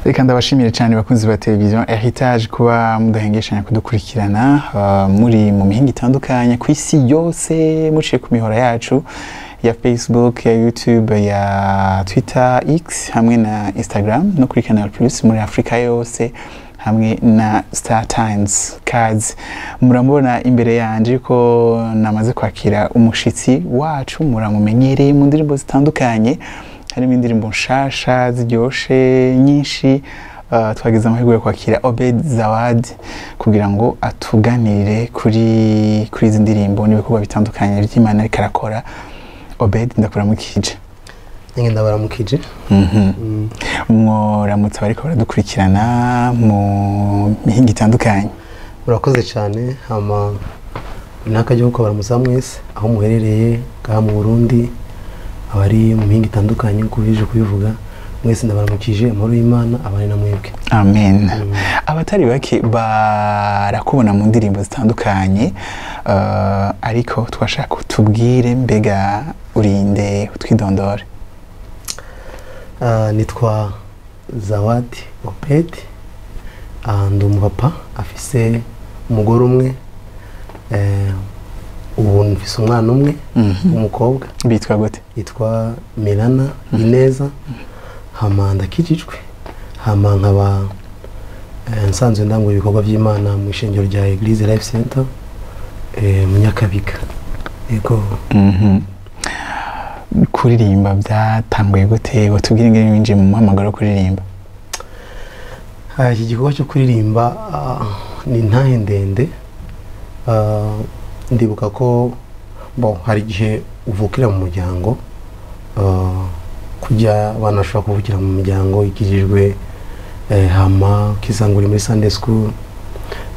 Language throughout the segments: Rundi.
Reka ndabashimire cyane, bakunzi ba televiziyo Heritage, kuba mudahengeshanya kudukurikirana muri mu mihinga itandukanye ku isi yose, muciye ku mihora yacu ya Facebook, ya YouTube, ya Twitter, X hamwe na Instagram, no kuri Canal Plus muri Afrika yose hamwe na Star Times Cards. Muramubona imbere yanje ko namaze kwakira umushitsi wacu muramumenyereye mu ndirimbo zitandukanye, harimo indirimbo nshasha ziryoshe nyinshi. Twagize amahirwe yo kwakira Obed Zawad kugira ngo atuganirire kuri izi ndirimbo n'ibikorwa bitandukanye by'Imana ariko arakora. Obed, ndakuramukije. Nange ndabaramukije. Mworamutse bariko baradukurikirana mu mihinga itandukanye. Murakoze cyane. Hama n'akajya ko baramusa mwese aho muherereye ngaha mu Burundi, abari mu mihinga itandukanye nk'uko bije kubivuga, mwese ndabaramukije. Amahoro y'Imana abane na mwebwe. Amen. Abatari bake barakubona mu ndirimbo zitandukanye, ariko twashaka utubwire, mbega urinde, utwidondore. Nitwa Zawadi Obed. Ndi umupapa afise umugore umwe. Ubu mfise umwana umwe w'umukobwa. Bitwa gute? Yitwa Melana Ineza. Hama ndakijijwe, hama nkaba nsanzwe ndangura ibikorwa by'Imana mu ishengero rya Eglise Life Center mu Nyakabiga, yego. Kuririmba byatanguye gute? Watubwire ingene winjiye mu muhamagaro wo kuririmba. Iki gikorwa cyo kuririmba ni intahe ndende. Ndibuka ko, bon, hari igihe uvukira mu muryango, kujya abana bashobora kuvukira mu muryango ikijijwe, hama ukisanga uri muri Sunday school.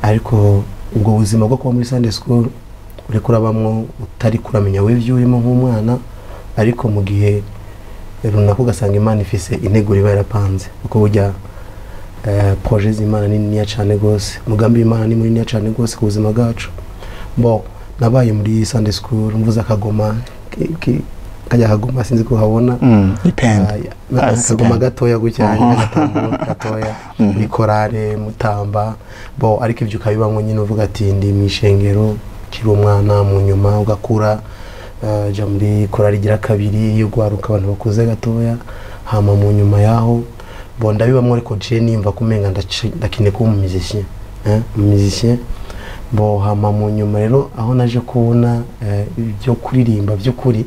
Ariko ubwo buzima bwo kuba muri Sunday school uriko urabamwo utari kuramenya we ibyo urimo nk'umwana, ariko mu gihe runaka ugasanga Imana ifise integuro iba yarapanze, kuko burya projet z'Imana ni niniya cane gose, umugambi w'Imana ni muniniya cane gose ku buzima bwacu. Bon, nabaye muri Sunday school mvuze akagoma kajya akagoma, sinzi ko habona. Depend. Ah, Ah, akagoma gatoya gutya, agatambaro gatoya, muri korale mutamba. Bon, ariko ibyo ukabibamwo nyine uvuga ati ndi mu ishengero kiri umwana. Mu nyuma ugakura, ja muri korale igira kabiri yo gwaruka, abantu bakuze gatoya. Hama mu nyuma yaho, bon, ndabibamwo, ariko je nimva kumenga ndakeneye kuba umu musicien, umu musicien. Bon, hama mu nyuma rero aho naje kubona ibyo kuririmba by'ukuri,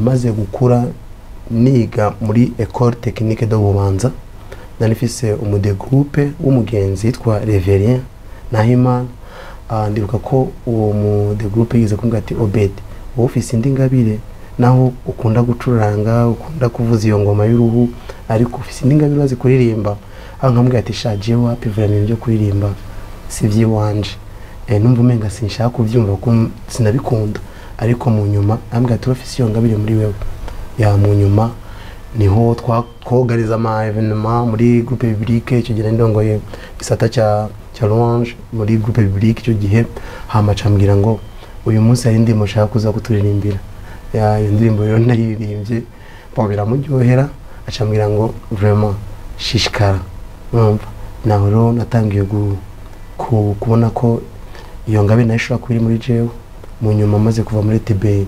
maze gukura niga muri École Technique de Bubanza, nari mfise umu de groupe w'umugenzi yitwa Reverien Nahimana. Ndibuka ko uwo mu de groupe yize kumbwira ati: "Obed, wowe ufise indi ngabire, naho ukunda gucuranga, ukunda kuvuza iyo ngoma y'uruhu, ariko ufise indi ngabire, urazi kuririmba." Aho nkamubwira ati: "Sha, jewe wapi, vraiment ibintu byo kuririmba si iby'iwanje." Numva umenga sinshaka kubyumva kuko sinabikunda. Ariko mu nyuma ambwira ati: "Urafise iyo ngabire muri wewe." Ya, mu nyuma niho twogariza ama événement muri groupe biblique. Icyo gihe ndongoye gisata cya louange muri groupe biblique icyo gihe. Hama cambwira ngo uyu munsi hari indirimbo nshaka kuza kuturirimbira. Ya, iyo ndirimbo rero naririmbye, bon, biramuryohera, acambwira ngo vraiment shishikara. Urumva naho rero natangiye kubona ko iyo ngabire nayo ishobora kuba iri muri jewe. Mu nyuma maze kuva muri TB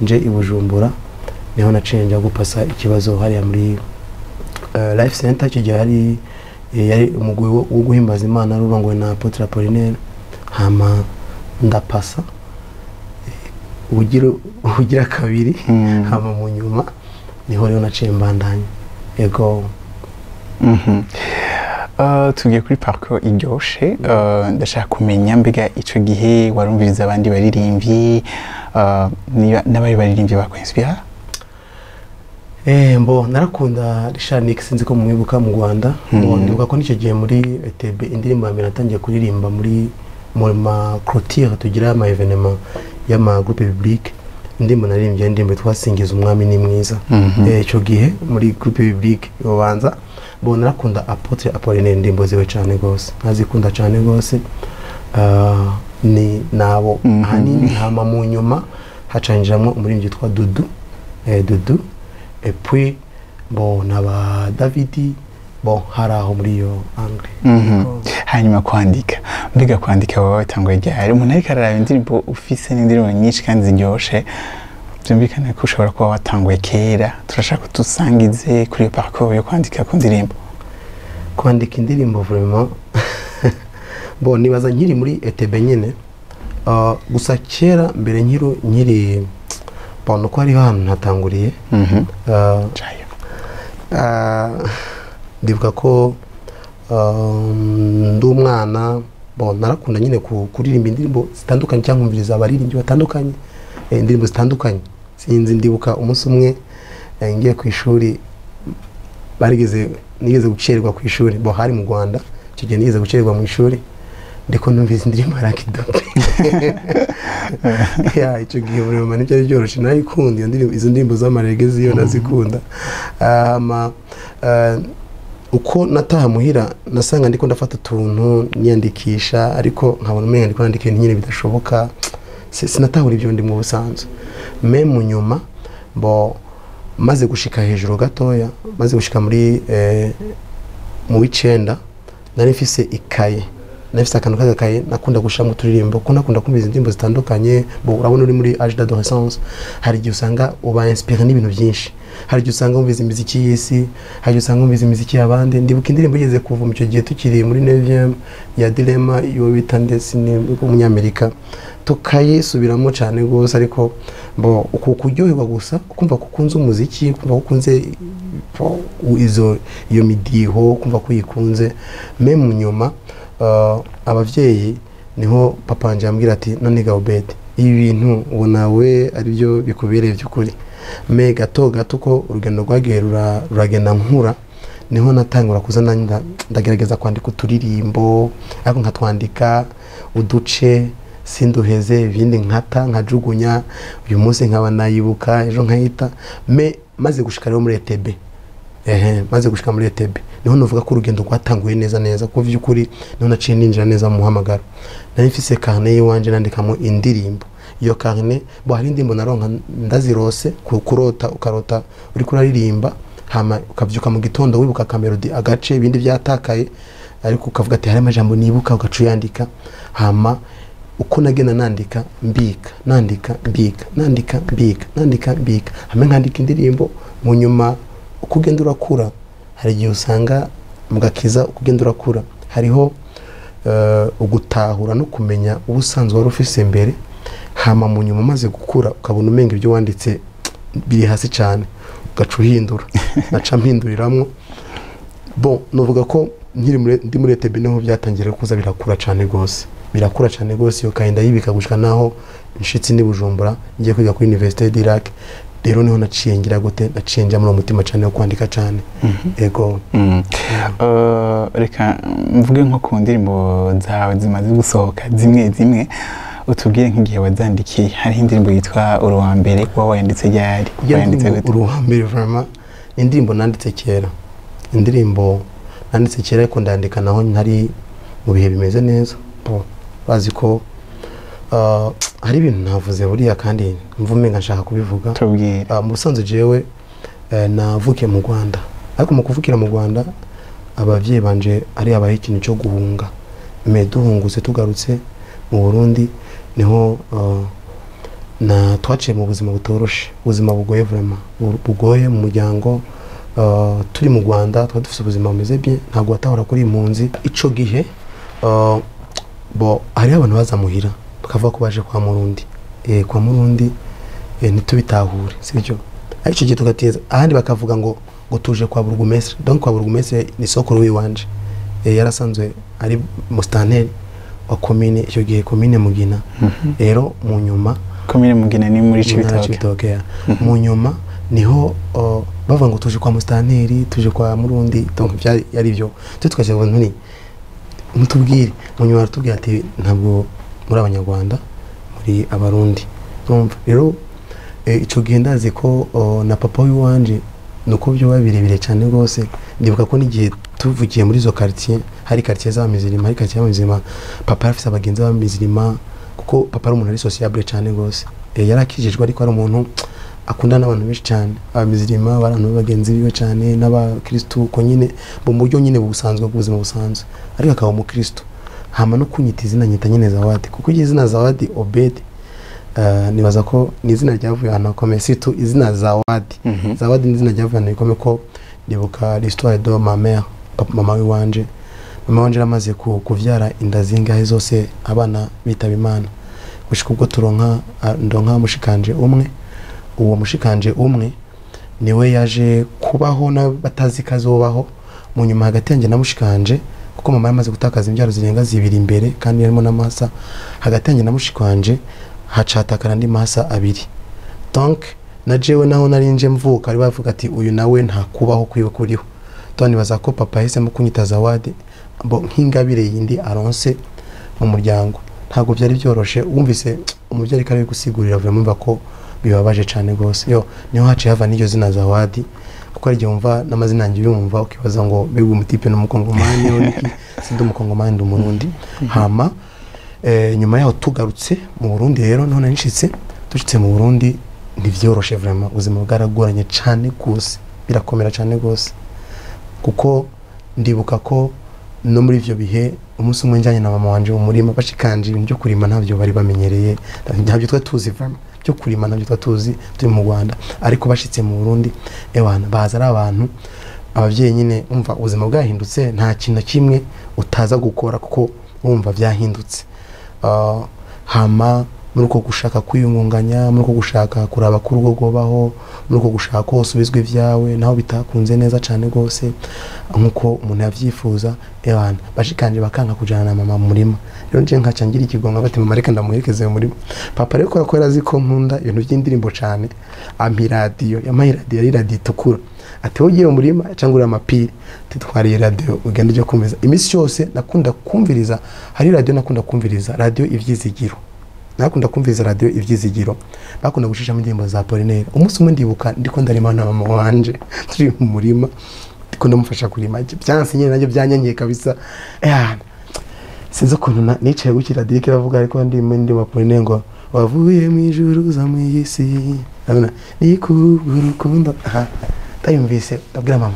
nje i Bujumbura, niho naciye njya gupasa ikibazo hariya muri Life Center. Icyo gihe hari yari umugwi wo guhimbaza Imana rurongowe na Apotre Apollinaire. Hama ndapasa ugira kabiri. Hama mu nyuma niho rero naciye mbandanya, yego. Tugiye kuri parcours iryoshe. Ndashaka kumenya, mbega ico gihe warumviriza abandi baririmbyi, niba n'abari baririmbyi bakwinspira? Mbo narakunda Richard Nick, sinzi ko mumwibuka mu Rwanda. Mbo ndibuka ko n'icyo gihe muri ETB indirimbo ya mbere natangiye kuririmba muri ma clôture tugira ama événement y'ama groupe biblique, indirimbo naririmbye, indirimbo twasingiza Umwami ni mwiza. Ico gihe muri groupe biblique yobanza. Bo narakunda Apotre Apollinaire, indirimbo ziwe cyane gose, nazikunda cyane gose. Ni nabo ahanini. Hama mu nyuma hacanjamwo umuririmbyi witwa Dudu, Dudu, et puis bon, naba Davidi. Bon, hari aho muri iyo angle. Hanyuma kwandika, mbega kwandika wowe watanguye ryari? Umuntu ariko araraba indirimbo ufise n'indirimbo nyinshi kandi ziryoshe, byumvikana ko ushobora kuba watanguye kera. Turashaka kudusangize kuri iyo parcours yo kwandika ku ndirimbo. Kwandika indirimbo, vraiment, bon, nibaza nkiri muri ETB nyine. Gusa kera mbere nkiri, bon, uko hariho ahantu natanguriye. Jayo. Ndibuka ko ndi umwana, bon, narakunda nyine kuririmba indirimbo zitandukanye cyangwa nkumviriza abaririmbyi batandukanye, indirimbo zitandukanye. Sinzi, ndibuka umunsi umwe ngiye ku ishuri, barigeze nigeze gucererwa ku ishuri. Bo hari mu Rwanda icyo gihe, nigeze gucererwa mu ishuri ndiko numvise indirimbo ya Lucky Dube. Ya, icyo gihe vraiment ntibyari byoroshye, narayikunda iyo ndirimbo, izo ndirimbo z'ama reggae ziyo nazikunda. Hama uko nataha muhira nasanga ndiko ndafata utuntu niyandikisha, ariko nkabona umenga ndiko nandika ibintu nyine bidashoboka. Sinatahura ibyo ndi mu busanzwe. Mais mu nyuma, bo maze gushika hejuru gatoya, maze gushika muri mu w'icenda, nari mfise ikaye, nari mfise akantu k'agakaye nakunda gushiramo uturirimbo, kuko nakunda kumva izi ndirimbo zitandukanye. Bo urabona uri muri âge d'adolescence, hari igihe usanga uba inspiré n'ibintu byinshi, hari igihe usanga wumva imiziki y'isi, hari igihe usanga wumva imiziki y'abandi. Ndibuka indirimbo igeze kuva mu icyo gihe tukiri muri 9e ya Dilema, iyo bita ndetse ni umunyamerika, tukayisubiramo cyane rwose. Ariko bo uku kuryoherwa gusa, kumva ko ukunze umuziki, kumva ko ukunze bo, izo iyo midiho, kumva ko uyikunze. Mais mu nyuma abavyeyi, niho papa wanje yambwira ati: "None ga Obed, ibi bintu ubona we ari byo bikubereye by'ukuri?" Mais gato gato ko urugendo rwagiye ruragenda nkura, niho natangura kuza nanjye ndagerageza kwandika uturirimbo, ariko nkatwandika uduce sinduheze, ibindi nkata nkajugunya. Uyu munsi nkaba nayibuka, ejo nkayita. Mais maze gushika rero muri ETB, ehe, maze gushika muri ETB niho nuvuga ko urugendo rwatanguye neza neza, kuko by'ukuri niho naciye ninjira neza mu muhamagaro. Nari mfise carnet y'iwanje nandikamo indirimbo. Iyo carnet, bo hari indirimbo naronka ndazirose, kurota, ukarota uriko uraririmba, hama ukavyuka mu gitondo wibuka aka mélodie, agace, ibindi byatakaye, ariko ukavuga ati hari amajambo nibuka, ugaca uyandika. Hama uko nagenda nandika mbika, nandika mbika, nandika mbika, nandika mbika, hamwe nkandika indirimbo. Mu nyuma uko ugenda urakura, hari igihe usanga mu gakiza uko ugenda urakura hariho ugutahura no kumenya ubusanzwe wari ufise mbere. Hama mu nyuma umaze gukura ukabona umenga ibyo wanditse biri hasi cyane, ugaca uhindura. Naca mpinduriramwo. Bon, nuvuga ko nkiri muri ndi muri ETB niho byatangira kuza birakura cyane rwose, birakura cyane rwose. Iyo kaye ndayibika gushika naho nshitsi ni Bujumbura ngiye kwiga kuri Université d'Irak. Rero niho naciye ngira gute, naciye njya muri uwo mutima cyane wo kwandika cyane, ego. Reka mvuge nko ku ndirimbo zawe zimaze gusohoka zimwe zimwe, utubwire nk'igihe wazandikiye. Hariho indirimbo yitwa "Uri mbere", wowe wayanditse ryari? Iyo Wayanditse ndirimbo gute? "Uri mbere" vraiment ni indirimbo nanditse kera, indirimbo nanditse kera, ariko ndandika naho ntari mu bihe bimeze neza. Bon, bazi ko hari ibintu ntavuze buriya kandi mva umenga nshaka kubivuga. Tubwire. Mu busanzwe jewe navukiye mu Rwanda, ariko mu kuvukira mu Rwanda abavyeyi banje ari abaye ikintu cyo guhunga. Mais duhungutse tugarutse mu Burundi niho na twaciye mu buzima butoroshe, ubuzima bugoye vraiment, bugoye mu muryango. Turi mu Rwanda twari dufite ubuzima bumeze bien, ntabwo watahora kuri impunzi ico gihe. Bo hariho abantu baza muhira bakavuga ko baje kwa Murundi, kwa Murundi, ntitubitahure, sibyo? Ariko icyo gihe tugateza ahandi bakavuga ngo tuje kwa burugumestre. Donc kwa burugumestre ni sokuru w'iwanje, yarasanzwe ari mustanteri wa komine icyo gihe, komine Mugina. Rero mu nyuma Komine Mugina ni muri mu ntara ya Cibitoke. Cibitoke, ya. Mu nyuma niho bavuga ngo tuje kwa mustanteri, tuje kwa Murundi. Donc byari yari byo twe tukagira ngo ntuni mutubwire. Mu nyuma baratubwira ati ntabwo muri Abanyarwanda, muri Abarundi. Urumva rero ico gihe ndazi ko na papa w'iwanje nuko byoba birebire cyane rwose. Ndibuka ko n'igihe tuvugiye muri izo quartier, hari quartier z'abamizirima, hari quartier y'abamizirima, papa yarafise abagenzi b'abamizirima, kuko papa ari umuntu ari sociable cyane rwose. Yarakijijwe ariko ari umuntu akunda n'abantu benshi cyane, abamizirima, abantu bagenzi biwe cyane n'abakristo, uko nyine mu buryo nyine busanzwe bw'ubuzima busanzwe, ariko akaba umukristo. Hama no kunyita izina nyita nyine Zawadi, kuko izina Zawadi Obed nibaza ko ni izina ryavuye ahantu hakomeye, surtout izina Zawadi. Zawadi ni izina ryavuye ahantu hakomeye, ko ndibuka l'histoire de ma mère, mama wiwanje. Mama wanje yaramaze kuvyara inda zingahe zose, abana bitaba Imana, gushika ubwo turonka ndonka mushikanje umwe. Uwo mushikanje umwe niwe yaje kubaho na batazi kazobaho mu nyuma hagati yanjye na mushikanje, kuko mama yamaze gutakaza imbyaro zirenga zibiri imbere kandi yarimo n'amasa. Hagati yanjye na mushikanje hacatakara andi masa abiri. Donc na jewe naho narinje mvuka ari bavuga ati uyu nawe nta kubaho kwiwe kuriho. Donc nibaza ko papa yahisemo kunyita Zawadi bo nk'ingabire yindi aronse mu muryango. Ntabwo byari byoroshe, wumvise umubyeyi kari gusigurira vraiment mva ko bibabaje cyane gose. Yo niho haciye hava n'iryo zina Zawadi, kuko ari yumva n'amazina yanjye yumva ukibaza ngo mbega umutipe n'umukongomani o niki, sindi umukongomani ndi umurundi. Hama nyuma yaho tugarutse mu Burundi rero, none nishitse dushitse mu Burundi ntivyoroshe vraiment, ubuzima bwaragoranye cyane gose, birakomera cyane gose, kuko ndibuka ko no muri ivyo bihe umunsi umwe njanye na mama wanje mu murima, bashikanje ibintu byo kurima ntabyo bari bamenyereye, ntabyo twa tuzi vraiment byo kurima, ntabyo twa tuzi turi mu Rwanda. Ariko bashitse mu Burundi ewana baza ari abantu abavyeyi nyine umva ubuzima bwahindutse, nta kintu kimwe utaza gukora kuko wumva byahindutse. Hama muri uko gushaka kwiyungunganya, muri uko gushaka kuraba ko urugo rwobaho, muri uko gushaka ko usubizwa ibyawe naho bitakunze neza cyane gose nkuko umuntu yavyifuza, ewana bashikanje bakanka kujana na mama mu murima. Rero nje nkaca ngira ikigonga bati mama reka ndamuherekeze mu murima. Papa rero ko yarazi ko nkunda ibintu by'indirimbo cyane, ampa iradiyo, yampaye iradiyo ari iradiyo itukura, ati wowe ugiye mu murima cyangwa uri amapiri, titwariye radiyo ugenda ujya kumviriza. Iminsi yose nakunda kumviriza, hari radiyo nakunda kumviriza, radiyo Ivyizigiro. Nakunda kumviriza radiyo Ivyizigiro, bakunda gushishamo indirimbo za Apollinaire. Umunsi umwe ndibuka ndiko ndarima na mama wanje turi mu murima, ndiko ndamufasha kurima, byanse nyine nanjye byanyanyiye kabisa. Sinzi ukuntu nicaye gutya radiyo iravuga, ariko ndi Apollinaire ngo wavuye mu ijuru uza mu isi, ni kubw'urukundo. Aha ndayumvise ndabwira mama,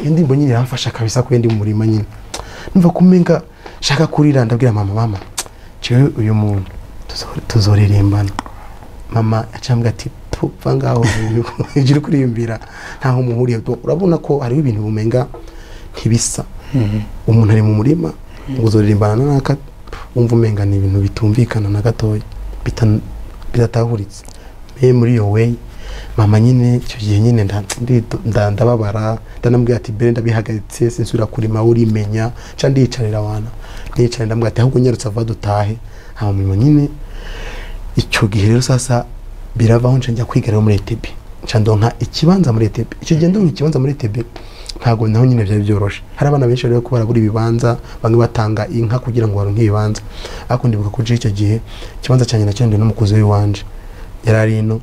iyo ndirimbo nyine iramfasha kabisa ko ndi mu murima nyine. Numva kumenga shaka kurira, ndabwira mama, mama jewe uyu muntu tuzoririmbana. Mama acambwa ati pfa ngaho ijiri kurimbira ntaho muhuriye. Urabona ko hariho ibintu bumenga ntibisa. Umuntu ari mu murima ngo uzoririmbana naka, wumva umenga ni ibintu bitumvikana na gatoya, bidatahuritse. Me muri iyo way mama nyine icyo gihe nyine ndababara, ndanambwira ati bere ndabihagaritse sinsubira kurima urimenya, ca ndiyicarira wana niyicarira, ndambwira ati ahubwo nyarutse ava dutahe. Hama murimo nyine icyo gihe rero sasa biravaho nca njya kwiga rero muri ETB, nca ndonka ikibanza muri ETB. Icyo gihe ndonka ikibanza muri ETB ntago naho nyine byari byoroshe, hari abana benshi rero ko barabura ibibanza, bamwe batanga inka kugira ngo baronke ibibanza. Ariko ndibuka ko icyo gihe ikibanza cyanjye nacyo n'umukuzi w'iwanje yarari ino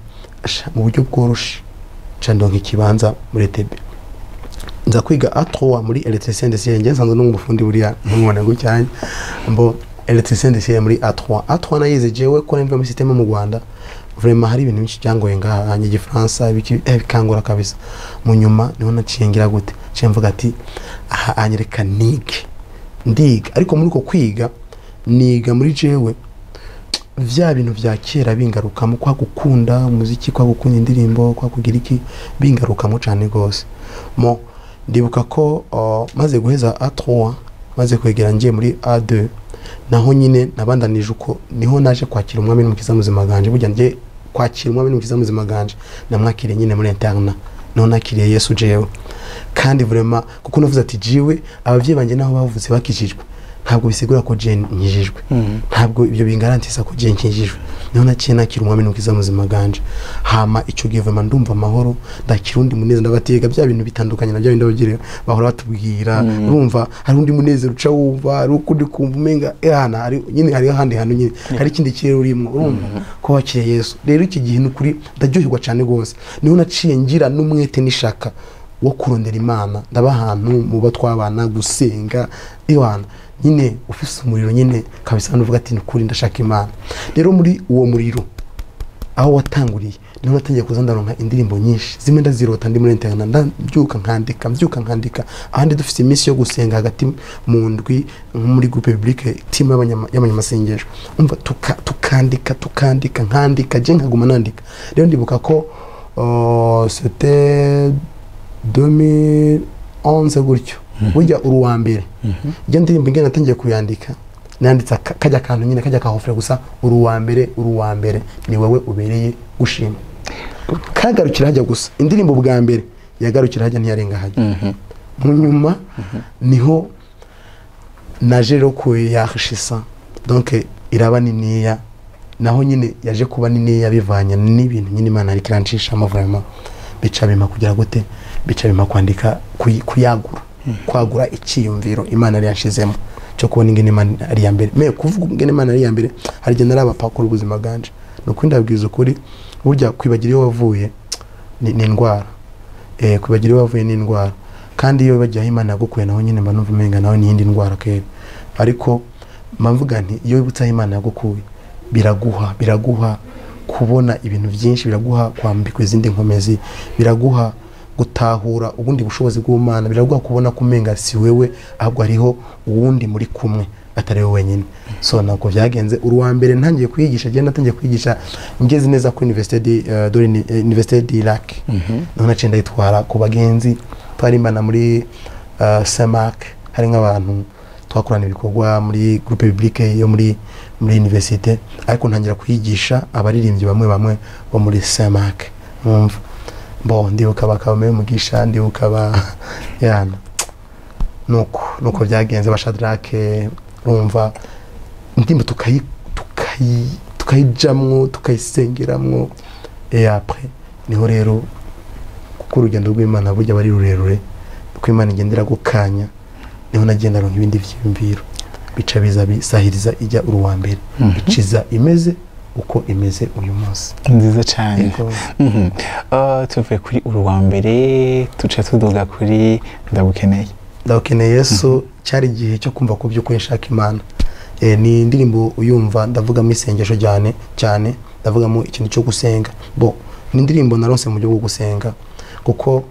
mu buryo bworoshe, nca ndonka ikibanza muri ETB. Nza kwiga A3 muri électricien de ciel, nsanzwe n'umufundi buriya ntumubone gutya mbo électricien de ciel muri A3. A3 nayize jewe ko nemva muri système mu Rwanda, vraiment hari ibintu byinshi byangoye ngaha hanye igifaransa bikangora kabisa. Mu nyuma niho naciye ngira gute, ciye mvuga ati aha anyereka nige ndiga. Ariko muri uko kwiga niga muri jewe vya bintu vya kera bingarukamo, kwa gukunda umuziki, kwa gukunda indirimbo, kwa kugira iki, bingarukamo cyane gose. Mo ndibuka ko maze guheza A3 maze kwegera ngiye muri A2, naho nyine nabandanije uko niho naje kwakira umwami n'umukiza muzima ganje. Burya ngiye kwakira umwami n'umukiza muzima ganje namwakiriye nyine muri interna, niho nakiriye Yesu jewe. Kandi vraiment kuko navuze ati jiwe abavyeyi banje naho bavuze bakijijwe ntabwo bisigura ko je nkijijwe, ntabwo ibyo bingarantisa ko je nkijijwe. Niho naciye nakira umwami n'umukiza muzima ganje. Hama ico gihe vraiment ndumva amahoro, ndakira undi munezero, ndabatega bya bintu bitandukanye nabyo bindi abagire bahora batubwira. Urumva hari undi munezero uca wumva, hari ukundi kumva umenga ehana hari nyine hari ahandi hantu nyine hari ikindi kirere urimo, urumva ko wakiriye Yesu. Rero iki gihe nukuri ndaryoherwa cyane gose, niho naciye ngira n'umwete n'ishaka wo kurondera Imana, ndaba ahantu mu bo twabana gusenga iwana nyine ufise umuriro nyine kabisa, nuvuga ati nukuri ndashaka Imana. Rero muri uwo muriro aho watanguriye Niho natangiye kuza ndaronka indirimbo nyinshi, zimwe ndazirota ndi muri internet, ndabyuka nkandika, mbyuka nkandika. Ahandi dufite iminsi yo gusenga hagati mu ndwi, nko muri groupe biblique, team y'abanyamasengesho, umva tukandika, tukandika, nkandika, je nkaguma nandika. Rero ndibuka ko c'était 2011 gutyo, burya uri uwa mbere. Iyo ndirimbo ingene natangiye kuyandika, nanditse kajya kantu nyine, kajya kahofre gusa: "Uri uwa mbere, uri uwa mbere, ni wowe ubereye gushima." Kagarukira hajya gusa. Indirimbo bwa mbere yagarukira hajya, ntiyarenga hajya. Mu nyuma niho naje rero kuyahishisa, donc iraba niniya. Naho nyine yaje kuba niniya bivanye n'ibintu nyine Imana ariko irancishamo vraiment, bica bima kugira gute, bica bima kwandika, kuyagura, kwagura icyiyumviro Imana yari yanshizemo cyo kubona ingene Imana ari iya mbere. Me kuvuga ingene Imana ari iya mbere, hari igihe narabapakura ubuzima bwanje. Ni ukuri, ndabwiza ukuri, burya kwibagira iyo wavuye ni indwara. Kwibagira iyo wavuye ni indwara, kandi iyo wibagiye aho Imana yagukuye, naho nyine mba numva umenga nawe ni iyindi ndwara kera. Ariko mba mvuga nti iyo wibutse aho Imana yagukuye, biraguha kubona ibintu byinshi, biraguha kwambikwa izindi nkomezi, biraguha gutahura ubundi bushobozi bw'Imana, biraguha kubona ko umenga si wewe, ahubwo hariho uwundi muri kumwe atari wowe wenyine. So ntabwo byagenze. Uruwa mbere ntangiye kwigisha, agenda natangiye kwigisha ngeze neza kuri Université du Lac. Noneho naciye ndayitwara ku bagenzi twarimbana muri Saint Marc, hari nk'abantu twakorana ibikorwa muri groupe biblique yo muri université, ariko ntangira kuyigisha abaririmbyi bamwe bamwe bo muri Saint Marc. Mwumva bo, ndibuka bakaba Mugisha, ndibuka ba yana, nuko byagenze, ba Shadrake. Urumva indirimbo tukayijamwo, tukayisengeramwo, et après niho rero, kuko urugendo rw'Imana burya aba ari rurerure, uko Imana igendera gukanya, niho nagenda ronka ibindi vyiyumviro, bica biza bisahiriza ijya uruwa mbere, iciza imeze uko imeze uyu munsi. Nziza cyane. Yego. Tuvuye kuri uruwa mbere, tuca tuduga kuri Ndagukeneye. Ndagukeneye Yesu. Cyari igihe cyo kumva ko by'ukuri nshaka Imana. Ni indirimbo uyumva ndavugamo isengesho cyane cyane, ndavugamo ikintu cyo gusenga. Bo ni indirimbo narose mu buryo bwo gusenga, kuko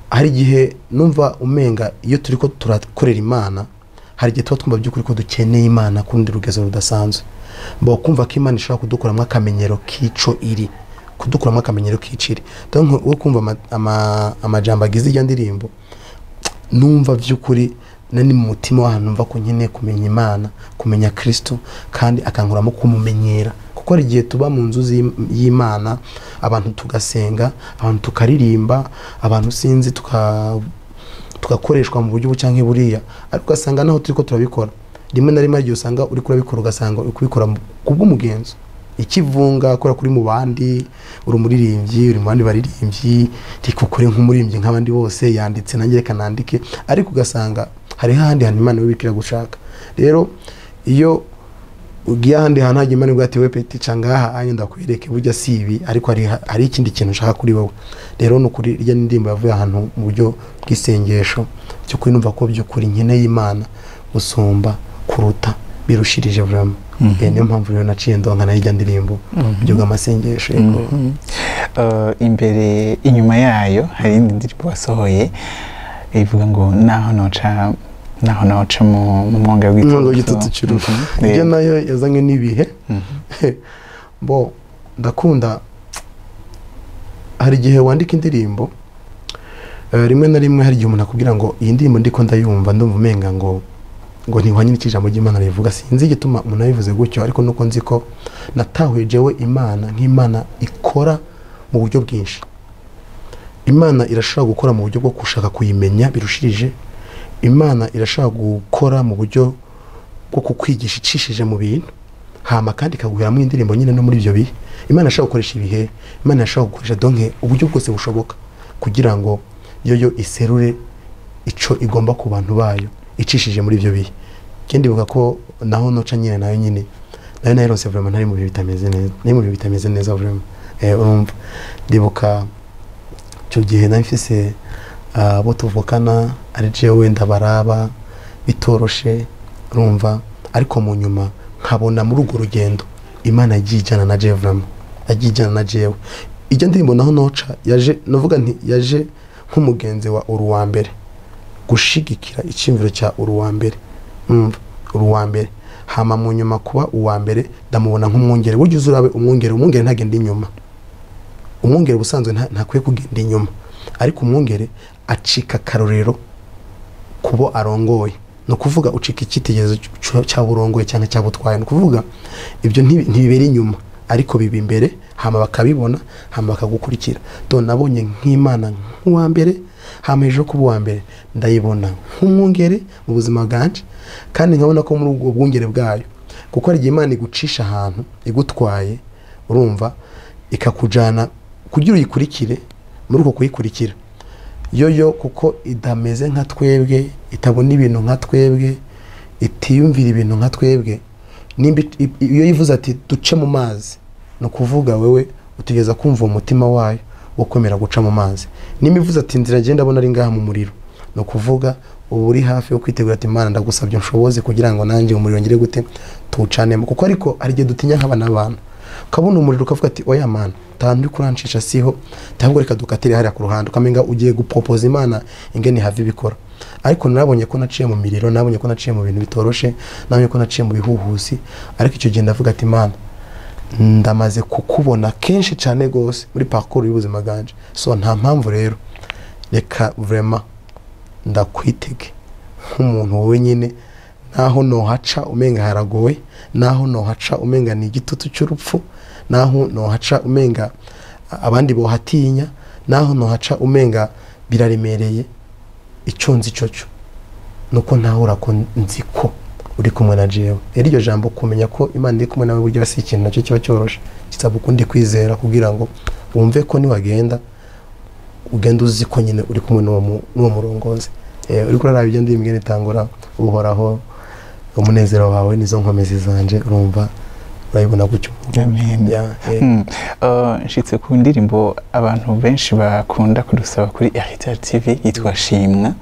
hari igihe numva umenga iyo turi ko turakorera Imana, hari igihe tuba twumva by'ukuri ko dukeneye Imana ku rundi rugezo rudasanzwe. Bo kumva ko Imana ishobora kudukuramo akamenyero k'ico iri kudukuramo, akamenyero k'iciri. Donc wo kumva amajambo agize iyo ndirimbo, numva by'ukuri nani mu mutima w'ahantu numva ko nkeneye kumenya Imana, kumenya Kristo, kandi akankuramo kumumenyera. Kuko hari igihe tuba mu nzu y'Imana, abantu tugasenga, abantu tukaririmba, abantu sinzi tugakoreshwa mu buryo ubu canke buriya, ariko ugasanga naho turiko turabikora, rimwe na rimwe hari igihe usanga uriko urabikora, ugasanga uri kubikora kubw'umugenzo, ikivunga, kubera kuri mu bandi, uri umuririmbyi, uri mu bandi baririmbyi, rikukure nk'umuririmbyi nk'abandi bose, yanditse nanjye reka nandike. Ariko ugasanga hariho ahandi hantu Imana ibikira gushaka. Rero iyo ugiye ahandi hantu hajya Imana ivuga ati: "We petit, ca ngaha anye ndakwereke, burya si ibi, ariko hari ikindi kintu nshaka kuri wowe." Rero ni ukuri, irya ndirimbo yavuye ahantu mu buryo bw'isengesho cyo kuri numva ko by'ukuri nkeneye Imana gusumba, kuruta, birushirije vraiment. Niyo mpamvu rero naciye ndonka nayo ijya ndirimbo mu buryo bw'amasengesho, yego. Imbere inyuma yayo hari indi ndirimbo wasohoye ivuga ngo naho noca mu mwonga umwonga w'igitutu cy'urupfu. Ibyo nayo yazanywe n'ibihe. Bo ndakunda, hari igihe wandika indirimbo, rimwe na rimwe hari igihe umuntu akubwira ngo iyi ndirimbo ndiko ndayumva, ndumva umenga ngo ntihwanye n'icyo ijambo ry'Imana rivuga. Sinzi igituma umuntu abivuze gutyo, ariko nuko nzi ko natahuye jewe Imana nk'Imana ikora mu buryo bwinshi. Imana irashobora gukora mu buryo bwo gushaka kuyimenya birushirije, Imana irashobora gukora mu buryo bwo kukwigisha icishije mu bintu, hama kandi ikaguheramo indirimbo nyine no muri ibyo bihe. Imana irashobora gukoresha ibihe, Imana irashobora gukoresha donc uburyo bwose bushoboka kugira ngo yoyo iserure ico igomba ku bantu bayo icishije muri ibyo bihe. Ikindi ndibuka ko naho noca nyine, nayo nyine nayo nayironse vraiment ntari mu bihe bitameze neza, nari mu bihe bitameze neza vraiment. Urumva ndibuka icyo gihe nari mfise abo tuvukana ari jewe ndabaraba bitoroshe, urumva, ariko mu nyuma nkabona muri urwo rugendo Imana yagiye ijana na jewe vraiment. Yagijana na jewe ijya ndirimbo naho noca yaje, novuga nti yaje nk'umugenzi wa uruwa mbere gushigikira icyumviro cya uruwa mbere. Uruwa mbere hama mu nyuma kuba uwa mbere ndamubona nk'umwungere. Burya uzurabe umwungere, umwungere ntagenda inyuma. Umwungere ubusanzwe ntakwiye kugenda inyuma, ariko umwungere acika akarorero kubo arongoye. Ni ukuvuga ucika icyitegererezo cy'aburongoye cyangwa cyabutwaye. Ni ukuvuga ibyo ntibibera inyuma ariko biba imbere, hama bakabibona, hama bakagukurikira. Do nabonye nk'Imana nk'uwa mbere, hama hejuru kuba uwa mbere ndayibona nk'umwungere mu buzima bwanje, kandi nkabona ko muri ubwo bwungere bwayo, kuko hari igihe Imana igucisha ahantu igutwaye, urumva ikakujana kugira uyikurikire. Muri uko kuyikurikira yoyo, kuko idameze nka twebwe, itabona ibintu nka twebwe, itiyumvira ibintu nka twebwe. Nimba iyo yivuze ati duce mu mazi, ni ukuvuga wewe utegeza kumva umutima wayo wo kwemera guca mu mazi. Nimba ivuze ati inzira ngenda abona ari ngaha mu muriro, ni ukuvuga ubu uri hafi yo kwitegura ati Imana ndagusabye nshoboze kugira ngo nanjye umuriro ngire gute tuwucanemo. Kuko ariko hari igihe dutinya nk'abana b'abantu, ukabona umuriro ukavuga ati oya Mana, nta kuranshisha siho, ahubwo reka dukatire hariya ku ruhande, ukamenga ugiye gupopoza Imana ingene have ibikora. Ariko narabonye ko naciye mu miriro, nabonye ko naciye mu bintu bitoroshe, nabonye ko naciye mu bihuhusi, ariko icyo gihe ndavuga ati Imana ndamaze kukubona kenshi cyane gose muri parcours y'ubuzima bwanje, so nta mpamvu rero, reka vraiment ndakwitege nk'umuntu wowe nyine. Naho nohaca umenga haragowe, naho nohaca umenga ni igitutu cy'urupfu, naho nohaca umenga abandi bohatinya, naho nohaca umenga biraremereye, icyo nzi cyo cyo nuko ntahura ko nzi ko uri kumwe na jewe. Rero iryo jambo kumenya ko Imana iri kumwe nawe burya si ikintu nacyo kiba cyoroshe, kisaba ukundi kwizera kugira ngo wumve ko niwagenda ugenda uzi ko nyine uri kumwe n'uwo murongozi. Uri kuraraba ibyo ndimbwe nitangura uhoraho umunezero wawe nizo nkomezi zanje, urumva urayibona gutyo. Amen. Nshitse ku ndirimbo abantu benshi bakunda kudusaba kuri Heritage TV yitwa Shimwa.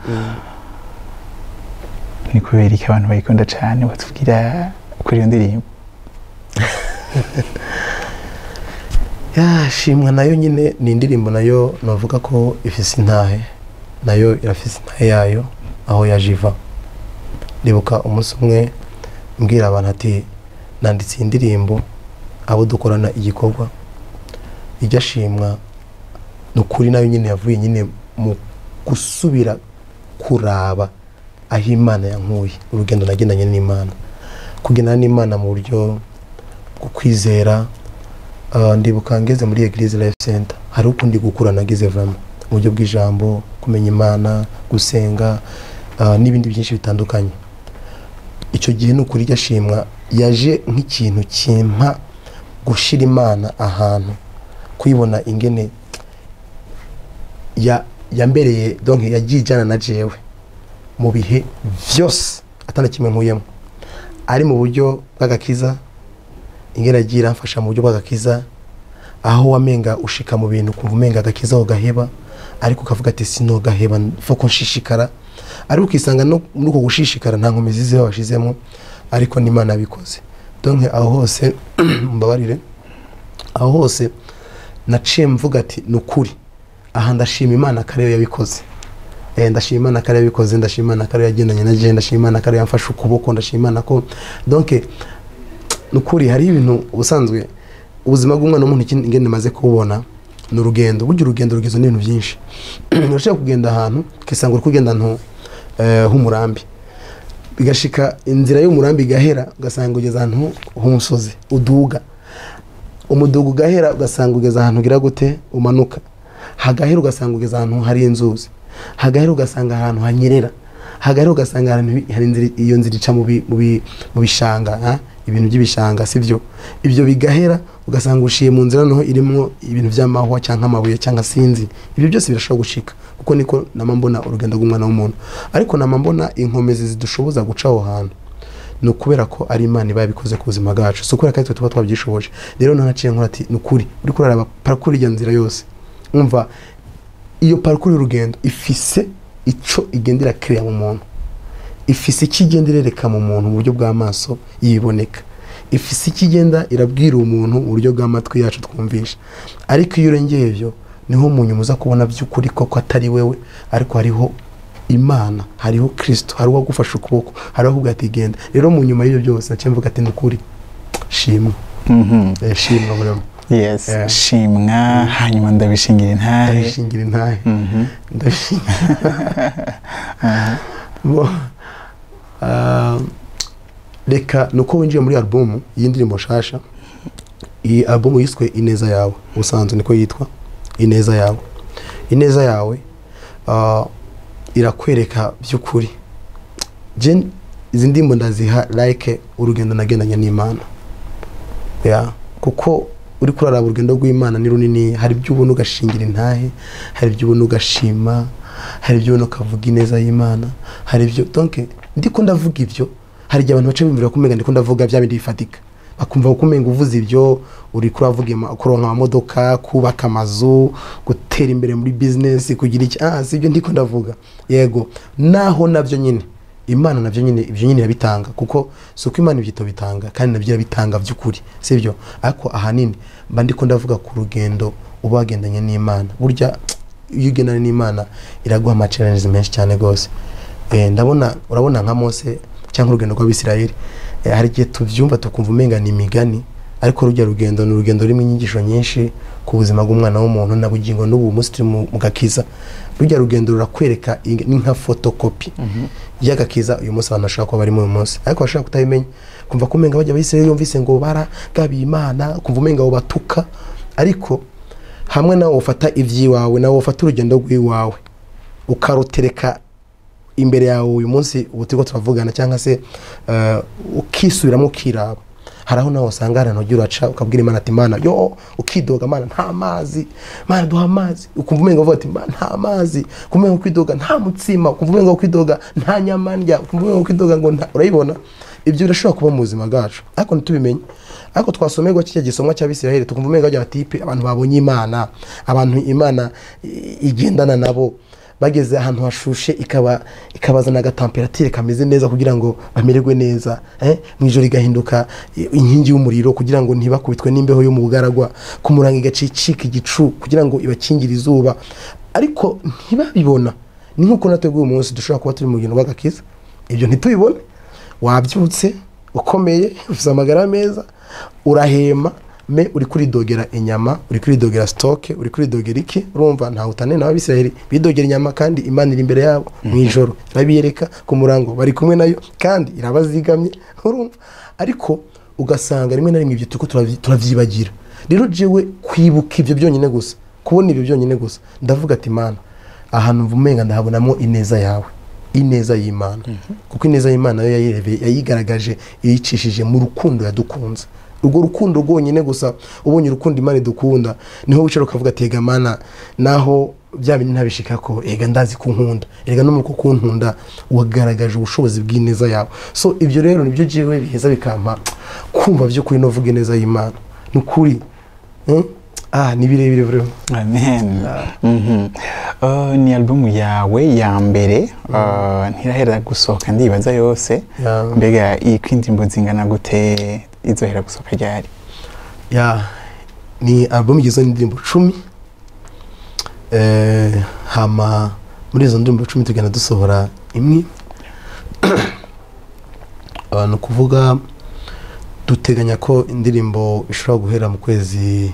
Ni kubera iki abantu bayikunda cyane? Batubwira kuri iyo ndirimbo. Ya Shimwa nayo nyine ni indirimbo nayo navuga ko ifise intahe, nayo irafise intahe yayo aho yajiva. Ndibuka umunsi umwe mbwira abantu ati nanditse indirimbo abo dukorana igikorwa ijya Shimwa, nukuri nayo nyine yavuye nyine mu gusubira kuraba aho Imana yankuye, urugendo nagendanye n'Imana, kugendana n'Imana mu buryo bwo kwizera. Ndibuka ngeze muri Eglise Life Center hari ukundi gukura nagize vraiment mu buryo bw'ijambo, kumenya Imana, gusenga, n'ibindi byinshi bitandukanye. Icyo gihe nukuri irya Shimwa yaje nk'ikintu kimpa gushira Imana ahantu, kuyibona ingene ya yambereye, donc yagijana na jewe mu bihe byose atana kimwe nkuyemo, ari mu buryo bw'agakiza ingene agira amfasha mu buryo bw'agakiza, aho wamenga ushika mu bintu kumva umenga agakiza ugaheba, ariko ukavuga ati sinogaheba foko nshishikara, ariko ukisanga no muri uko gushishikara nta nkomezi ziba washizemo, ariko n'Imana yabikoze. Donc aho hose mbabarire, aho hose naciye mvuga ati nukuri aha ndashima Imana kare yabikoze. Ndashima Imana kare yabikoze, ndashima Imana kare yagendanye na je, ndashima Imana kare yamfashe ukuboko, ndashima Imana ko donc nukuri hari ibintu ubusanzwe ubuzima bw'umwana w'umuntu ingene maze kubona ni urugendo. Burya urugendo rugizwe n'ibintu byinshi. Urashobora kugenda ahantu ukisanga uri kugenda ahantu h'umurambi, bigashika inzira y'umurambi igahera ugasanga ugeze ahantu h'umusozi uduga, umuduga ugahera ugasanga ugeze ahantu ugira gute umanuka, hagahera ugasanga ugeze ahantu hari inzuzi, hagahera ugasanga ahantu hanyerera, hagahera ugasanga hari inzira, iyo nzira ica mu bishanga, ibintu by'ibishanga sivyo, ibyo bigahera ugasanga ushiye mu nzira noho irimo ibintu by'amahwa cyangwa amabuye cyangwa sinzi. Ibyo byose birashobora gushika, kuko niko nama mbona urugendo rw'umwana w'umuntu. Ariko nama mbona inkomezi zidushoboza guca aho hantu ni ukubera ko ari Imana iba yabikoze ku buzima bwacu, si ukubera ko ari twe tuba twabyishoboje. Rero nanaciye nkora ati nukuri uri kuraraba parcours iyo nzira yose, umva iyo parcours y'urugendo ifise ico igendera creya mu muntu, ifise ikigendera reka mu muntu mu buryo bw'amaso yiboneka, Ifise ikigenda irabwira umuntu mu buryo bw'amatwi yacu twumvisha. Ariko iyo urengeye ibyo niho umuntu muza kubona by'ukuri koko atari wewe, ariko hariho Imana, hariho Kristo, hariho uwagufashe ukuboko, hariho uvuga ati genda. Rero mu nyuma y'ibyo byose naciye mvuga ati nukuri shimwa. Shimwa burimo. Yes, shimwa. Hanyuma ndabishingira intahe. Ndabishingira intahe. Ndabishingira. Reka nuko winjiye muri album y'indirimbo nshasha. Iyi album yiswe Ineza Yawe, ubusanzwe niko yitwa Ineza Yawe. Ineza Yawe irakwereka by'ukuri. Je izi ndimbo ndaziha like urugendo nagendanye n'Imana. Kuko uri kuraraba urugendo rw'Imana ni runini, hari ibyo ubona ugashingira intahe, hari ibyo ubona ugashima, hari ibyo ubona ukavuga ineza y'Imana, hari ibyo donc ndiko ndavuga ibyo, hari igihe abantu baca bimvira kumenga ndiko ndavuga bya bindi bifatika, bakumva kumenga uvuze ibyo uri kuravuga kuronka amamodoka, kubaka amazu, gutera imbere muri business, kugira iki. Si ibyo ndiko ndavuga. Yego naho nabyo nyine Imana nabyo nyine ibyo nyine irabitanga, kuko si uko Imana ibyito bitanga kandi nabyo irabitanga by'ukuri, sibyo? Ariko ahanini mba ndiko ndavuga ku rugendo uba wagendanye n'Imana. Burya iyo ugendanye n'Imana iraguha ama challenges menshi cyane gose. Ndabona urabona nka Mose cyangwa urugendo rw'Abisirayeli, hari igihe tubyumva tukumva umenga ni imigani, ariko rujya rugendo ni urugendo rurimo inyigisho nyinshi ku buzima bw'umwana w'umuntu na bugingo n'ubu munsi turi mu gakiza. Rujya rugendo rurakwereka ni nka photocopy y'agakiza uyu munsi abantu bashobora kuba barimo uyu munsi, ariko bashobora kutabimenya, kumva ko umenga bajya Abisirayeli yumvise ngo baragabiye Imana, kumva umenga batuka, ariko hamwe nawe ufata iby'iwawe, nawe ufata urugendo rw'iwawe ukarutereka imbere yawe uyu munsi ubu turiko turavugana, cyangwa se ukisubiramo ukiraba, hari aho nawe usanga hari ahantu ugiye uraca ukabwira Imana ati Mana yo, ukidoga Mana nta mazi, Mana duha amazi, ukumva umenga uvuga ati Mana nta mazi, ukumva umenga ukwidoga nta mutsima, ukumva umenga ukwidoga nta nyama ndya, ukumva umenga ukwidoga ngo nta, urayibona ibyo birashobora kuba mu buzima bwacu ariko ntitubimenye. Ariko twasomerwa kijya gisomwa cy'Abisirayeli tukumva umenga bajya batipe abantu babonye Imana, abantu Imana igendana nabo, bageze ahantu hashushe ikabazana agatemperature kameze neza kugira ngo bamererwe neza, mu ijoro igahinduka inkingi y'umuriro kugira ngo ntibakubitwe n'imbeho yo mu bugaragwa, kumuranga igacicika igicu kugira ngo ibakingire izuba, ariko ntibabibona. Ni nkuko natwe uyu munsi dushobora kuba turi mu rugendo rw'agakiza ibyo ntitubibone. Wabyutse ukomeye, ufite amagara meza, urahema, me uri kuridogera inyama, uri kuridogera stock, uri kuridogera iki, urumva nta utane n'Abisirayeli bidogera inyama kandi Imana iri imbere yabo mu ijoro irabiyereka ku murango bari kumwe nayo kandi irabazigamye, urumva. Ariko ugasanga rimwe na rimwe ibyo tuko turavyibagira. Rero jewe kwibuka ibyo byonyine gusa, kubona ibyo byonyine gusa, ndavuga ati Imana ahantu mvumenga ndahabonamo ineza yawe, ineza y'Imana. Kuko ineza y'Imana yo yayigaragaje iyicishije mu rukundo yadukunze. Urwo rukundo rwonyine gusa, ubonye urukundo Imana idukunda, niho wicara ukavuga ati ega Mana naho bya bintu ntabishika ko ega ndazi kunkunda, ega no mu kunkunda wagaragaje ubushobozi bw'ineza yawe. So ibyo rero nibyo jewe biheza bikampa kumva byo kuri no vuga ineza y'Imana nukuri. Ni birebire bro. Amen. Ni album yawe ya mbere, ntirahera gusohoka ndibaza yose. Mbega ikwindimbo zingana gute, izohera gusohoka ryari? Ni album igizwe n'indirimbo 10. Hama muri izo ndirimbo 10 tugenda dusohora imwe. Ni ukuvuga duteganya ko indirimbo ishobora guhera mu kwezi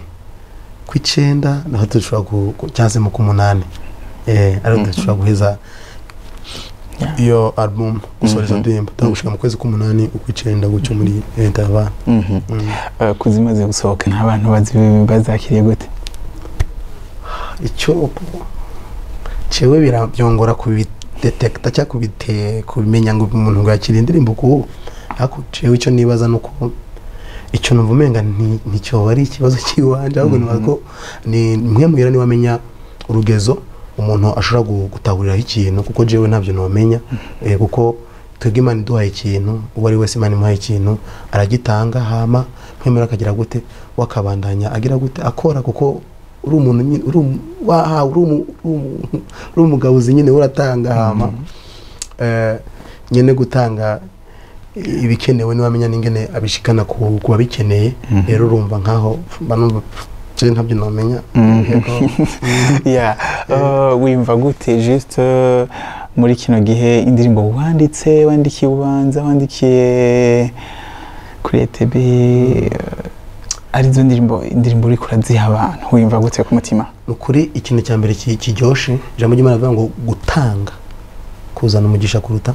kw'icenda, naho dushobora cyangwa se mu k'umunani, ariko dushobora guheza iyo album gusohora izo ndirimbo gushika mu kwezi k'umunani ukw'icenda gutyo muri interval. Kuzimaze gusohoka nta bantu bazakiriye gute? Icyo cewe birabyongora kubidetekta cyangwa kubimenya ngo umuntu ngo yakira indirimbo ku, ariko cewe icyo nibaza nuko icyo numva umenga nticyo ari ikibazo cy'iwanje, ahubwo nibaza ko ni mwe mugira ni wamenya urugezo umuntu ashobora gutahuriraho ikintu, kuko jewe ntabyo nomenya. Kuko twebwe Imana iduhaye ikintu, uwo ari wese Imana imuhaye ikintu aragitanga, hama mwemera akagira gute, wakabandanya agira gute akora, kuko uri umuntu nyine, uri umugabuzi nyine uratanga, hama nyene gutanga ibikenewe, niwe amenya n'ingene abishikana ku babikeneye. Rero urumva nkaho banumva je ntabyo nomenya. Yego. Yeah. Wimva gute juste muri kino gihe indirimbo wanditse, wandikiye Ubanza, wandikiye kuri ETB, arizo indirimbo uriko uraziha abantu, wimva gute ku mutima? Ni ukuri ikintu cya mbere kiryoshe, ijambo ry'Imana rivuga ngo gutanga kuzana umugisha kuruta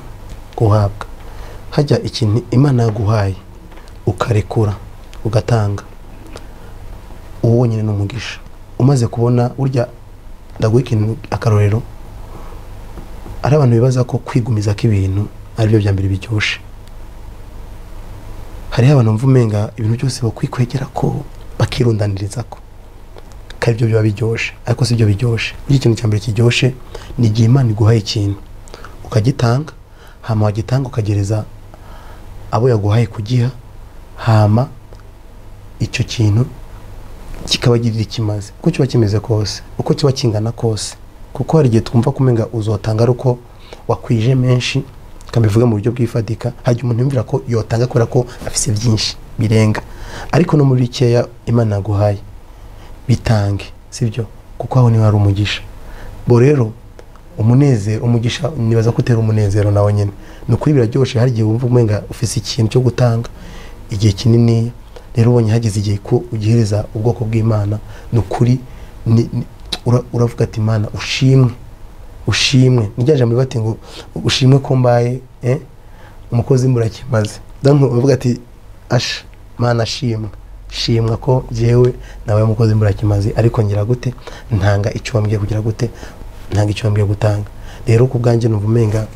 guhabwa. Hajya ikintu Imana yaguhaye ukarekura ugatanga, uwo wonyine ni umugisha umaze kubona. Burya ndaguha ikintu akarorero, ari abantu bibaza ko kwigumiza ko ibintu aribyo bya mbere biryoshe. Hariho abantu bumva umenga ibintu byose bakwikwegera ko bakirundaniriza ko aribyo biba biryoshe, ariko si byo biryoshe. Burya ikintu cya mbere kiryoshe ni igihe Imana iguhaye ikintu ukagitanga, hama wagitanga ukagereza abo yaguhaye kugiha, hama icyo kintu kikabagirira ikimaze, uko kiba kimeze kose, uko kiba kingana kose. Kuko hari igihe twumva kumenga uzotanga ari uko wakwije menshi, kabivuga mu buryo bw'ifatika. Hari igihe umuntu yumvira ko yotanga kubera ko afise byinshi birenga, ariko no muri bikeya Imana yaguhaye bitange, sibyo? Kuko aho niho hari umugisha. Bo rero umunezero, umugisha nibaza ko utera umunezero nawe nyine. Ni ukuri biraryoshe, hari igihe wumva umenga ufise ikintu cyo gutanga igihe kinini, rero ubonye hageze igihe ko ugihereza ubwoko bw'Imana, ni ukuri uravuga ati Imana ushimwe, ushimwe. Ni rya jambo bati ngo ushimwe ko mbaye umukozi mburakimaze. Donc uravuga ati asha Mana shimwe, shimwa ko jewe nawe umukozi mburakimaze, ariko ngira gute ntanga icyo wambwiye kugira gute, ntanga icyo wambwiye gutanga. Rero ku bwanjye numva umenga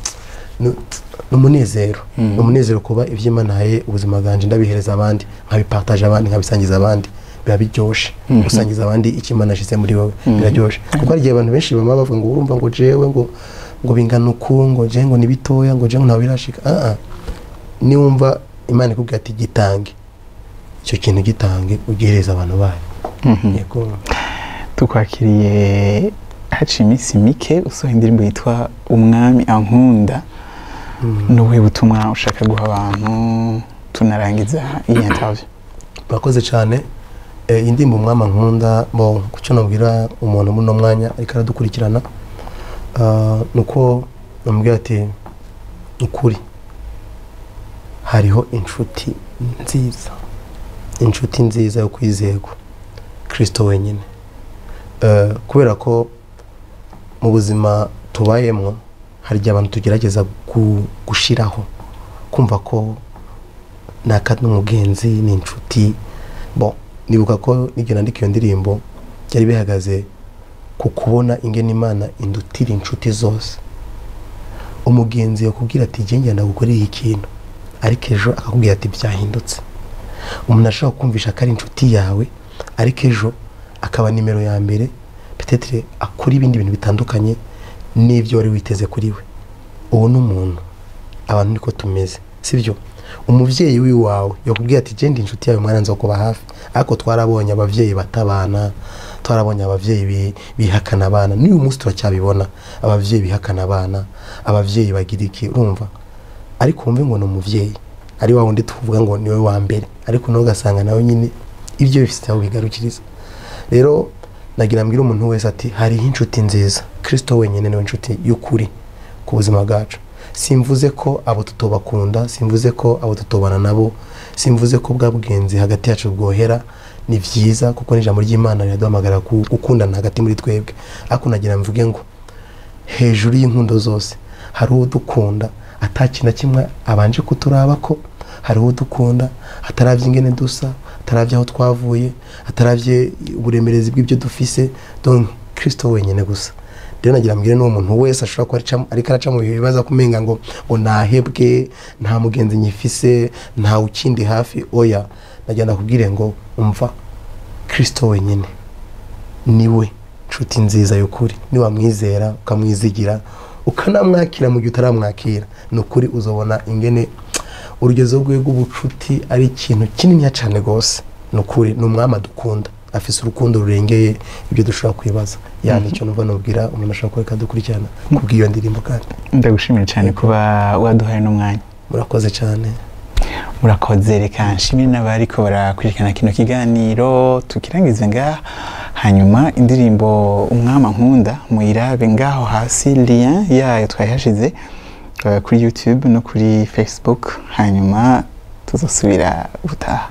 n'umunezero, umunezero kuba iby'Imana haye ubuzima bwanje ndabihereza abandi, nkabipartage abandi, nkabisangiza abandi, biba biryoshe. Gusangiza abandi icyo Imana yashyize muri wowe biraryoshe. Kuko hari igihe abantu benshi bama bavuga ngo urumva ngo jewe ngo bingana uku, ngo jewe ngo ni bitoya, ngo jewe ngo ntawe birashika. Niwumva Imana ikubwira ati gitange, icyo kintu gitange ugihereza abantu bayo. Yego. Tukwakiriye haciye iminsi mike usohoye indirimbo yitwa Umwami Ankunda. N'ubuhe butumwa ushaka guha abantu tunarangiza iyi interview? Murakoze cyane. Indirimbo Umwami Ankunda, bo kucyo nabwira umuntu muri uno mwanya ariko aradukurikirana, nuko namubwira ati ukuri hariho inshuti nziza, inshuti nziza yo kwizerwa, Kristo wenyine. Kubera ko mu buzima tubayemo hari igihe abantu tugerageza gushiraho kumva ko naka n'umugenzi ni inshuti. Bon, nibuka ko nigera nandika iyo ndirimbo byari bihagaze ku kubona ingene Imana indutira inshuti zose. Umugenzi yakubwira ati jye ngenda gukorera ikintu, ariko ejo akakubwira ati byahindutse. Umuntu ashobora kumvisha ko ari inshuti yawe, ariko ejo akaba nimero ya mbere, peut-être akora ibindi bintu bitandukanye n'ibyo wari witeze kuri we. Uwo ni umuntu, abantu niko tumeze, sibyo? Umuvyeyi wiwawe yakubwiye ati je ndi inshuti yawe mwana nzokuba hafi, ariko twarabonye abavyeyi batabana, twarabonye abavyeyi bihakana abana, n'uyu munsi turacyabibona abavyeyi bihakana abana, abavyeyi bagira iki, urumva? Ariko wumve ngo ni umuvyeyi ari wa wundi tuvuga ngo niwe wa mbere, ariko nawe ugasanga nawe nyine ibyo bifite aho bigarukiriza. Rero nagira mbwira umuntu wese ati hariho inshuti nziza, Kristo wenyine niwe inshuti y'ukuri ku buzima bwacu. Simvuze ko abo tutobakunda, simvuze ko abo tutobana nabo, simvuze ko bwa bwenzi hagati yacu bwohera. Ni vyiza kuko ni ijambo ry'Imana riraduhamagara gukundana hagati muri twebwe, ariko nagira mvuge ngo hejuru y'inkundo zose hari udukunda atakintu kimwe abanje kuturaba ko, hari udukunda ataravye ingene dusa, ataravye aho twavuye, ataravye uburemerezi bw'ibyo dufise, donc Kristo wenyine gusa. Rero nagira mbwire n'uwo muntu wese ashobora kuba ariko araca mu bibazo kumenga ngo nahebwe, nta mugenzi nyifise, nta ukindi hafi, oya, nagira ndakubwire ngo umva Kristo wenyine niwe nshuti nziza y'ukuri. Niwamwizera ukamwizigira ukanamwakira mu gihe utaramwakira, ni ukuri uzobona ingene urugezo rwe rw'ubucuti ari ikintu kinini cyane gose. Ni ukuri ni umwami adukunda, afise urukundo rurengeye ibyo dushobora kwibaza. Yani icyo numva nubwira umuntu ashobora kureka dukurikirana kubw'iyo ndirimbo. Kandi ndagushimiye cyane kuba waduhaye n'umwanya. Murakoze cyane. Murakoze. Reka nshimire n'abariko barakurikirana kino kiganiro, tukirangize ngaha. Hanyuma indirimbo Umwama Nkunda muyirabe ngaho hasi, lien yayo twayihashize kuri YouTube no kuri Facebook. Hanyuma tuzosubira ubutaha.